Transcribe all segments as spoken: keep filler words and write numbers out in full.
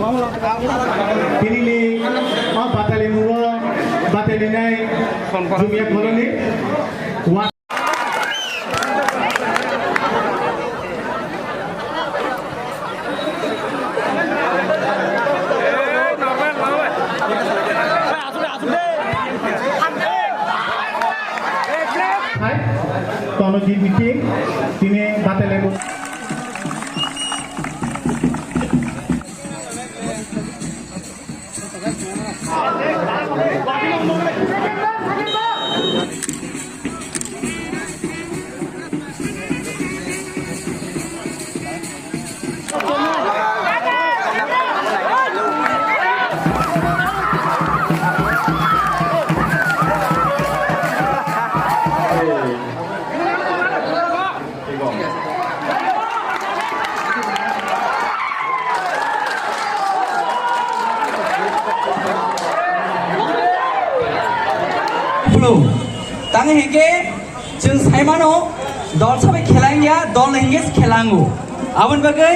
Tinini o batalimungo batalinai Jumia Colony. Hai, Tonojit Miting, tini batalimungo. Hello. Tang hingke chwng saimano dol sabai khelang ya, dol hingke khelango. Aboni bagwi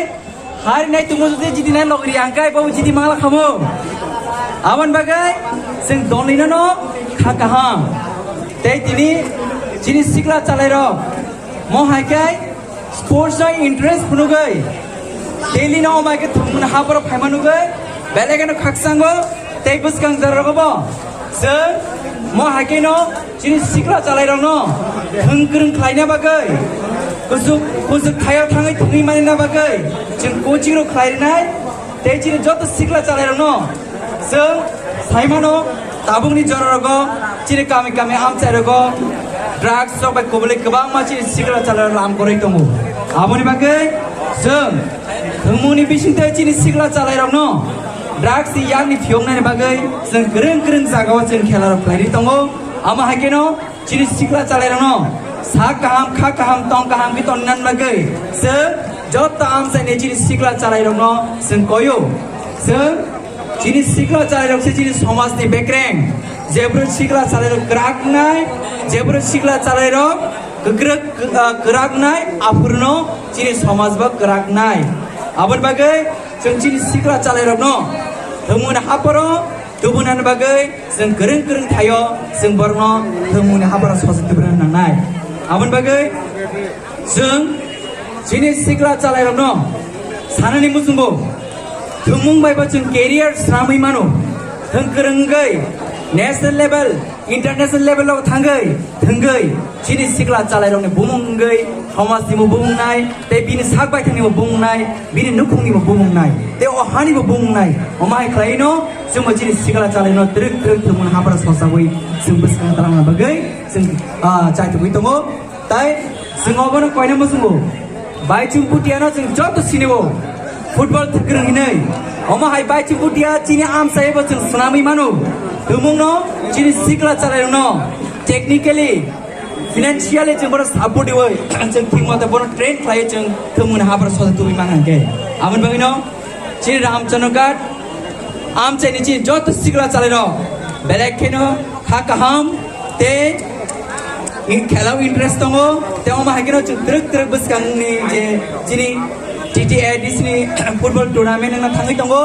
hari nai tungo jodi jidi nai logri angkai bo jidi mangla khamo. Aboni bagwi chwng dol nino no kha kaham. Tei tini chini sikla chalairok mo hai khe sports no interest phunugwi daily no omai khe thumna haporo phaima nugwi belai kheno khakchango tei bwskang jora rogo bo chwng mo hai khe no chini sikla chalairok no thwng kwrwng khlaina bagwi kusuk kusuk thaio thangwi thwngwi manina bagwi chwng coaching rok khlai rinai. Tei chini joto sikla chalairokno chwng saimano, tabukni jora rogo chini kami kami amchai rogo drugs rok bai kubuli kwbangma chini sikla chalairok lam koroi tongo. Aboni bagwi chwng thwngmungni bisingtwi chini sikla chalairokno drugs ni yakni phiyoknani bagwi chwng kwrwng kwrwng jagao chwng khela rok khlairi tongo. Amo hai kheno chini sikla chalairokno sak kaham, kha kaham, tong kaham khe tongna bagwi chwng joto amchaini chini sikla chalairokno chwng koyo. Chwng chini sikla chalairok se chini somajni bekreng. Jebro sikla chalairok kwrak wngnai, jebro sikla chalairok kwkrwk, ah, kwrak wngnai, aphurno chini somaj bo kwrak wngnai. Aboni bagwi chwng chini sikla chalairokno thwngmungni haporo tubunani bagwi chwng kwrwng kwrwng thaio, chwng borokno thwngmungni haporo sochai tubuna nangnai. Aboni bagwi chwng chini sikla chalairokno sanani muchungo thwngmung bai bo chwng career swnamwi mano. Thwng kwrwngwi national level, international level o thangwi thwngwi chini sikla chalairokni bumung wngwi somajni bo bumung nai, tei bini sak baithangni bo bumung nai, bini nukhungni bo bumung nai, tei o hani bo bumung nai. Omo hai khlaino chwngbo chini sikla chalairokno twrwk twrwk thwngmung hapra sosawi chwng bwskang talangna bagwi chwng, ah, chaitugwi tongo. Tai chwng obono koina muchungo. Baichung Bhutia no chwng joto sinio football thwkrwng hinwi. Omo hai Baichung Bhutia chini amchai bo chwng swnamwi mano. Tumungno chini sikla chalairokno technically, financially chwng bono support iwi chwng thik mate bono train khlaiwi chwng thwngmungni hapra sosa tubui mangkha hwnkhe. Aboni bagwino chini Ramchandra Ghat amchaini chini joto sikla chalairok belai kheno kha kaham tei in-, khela o interest tongo, tei omo hai kheno chwng twrwk twrwk bwskangni je chini T T A D C ni football tournament wngna thangwi tongo.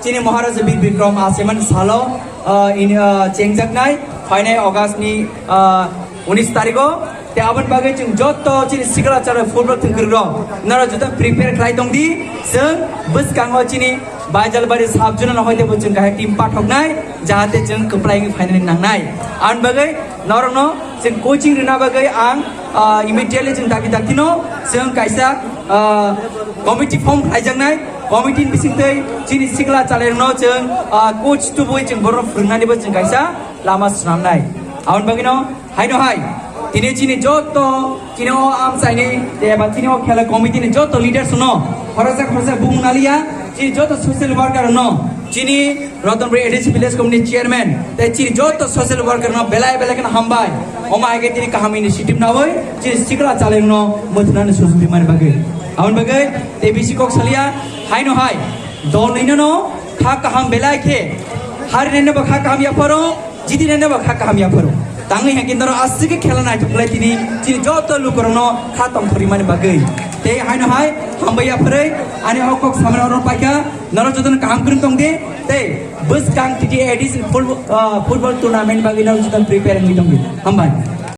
Chini Maharaja Bir Bikram achaimani salo, ah, in, ah, chengjaknai phainai August ni, ah, unis tarigo. Tei aboni bagwi chwng joto chini sikla chara football thwngkwrwk rok noro joto prepare khlai tong di. Chwng bwskango chini Baijalbari sub zone no hoite bo chwng kahai team pathoknai, jahate chwng kwplai wngwi phainani nangnai. Aboni bagwi norokno chwng coaching rwna bagwi ang, ah, immediately chwng dakti dakti no chwng kaisa, ah, committee form khlaijaknai. Committee ni bisingtwi chini sikla chalairokno chwng, ah, coach tubui chwng borok phwrwngnani bo chwng kaisa lama swnamnai. Aboni bagwino haino hai, tini chini joto, chini o amchaini, eba chini o khela committee ni joto leaders no, khoroksa khoroksa bumung naliya, chini joto social worker no, chini Ratanpur A D C village committee chairman, tei chini joto social worker no belai belai kheno hambai. Omo hai khe tini kaham initiative nawi, chini sikla chalairokno mwthunani sujuk rimani bagwi. Aboni bagwi tei bisi kok saliya, haino hai, dol nino no kha kaham belai khe, harinai no bo kha kaham yapharo, jidinai no bo kha kaham yapharo. Tangwi hwnkhe norok aswk khe khela naithok khlai tini, chini joto lukurokno kha tongthok rimani bagwi. Tei haino hai hambai ya phwrwi ani o kok samani oro paikha, norok jotono kaham kwrwng tong di. Tei bwskang T T A D C football, ah, football tournament bagwi norok jotono prepare wngwi tong di. Hambai.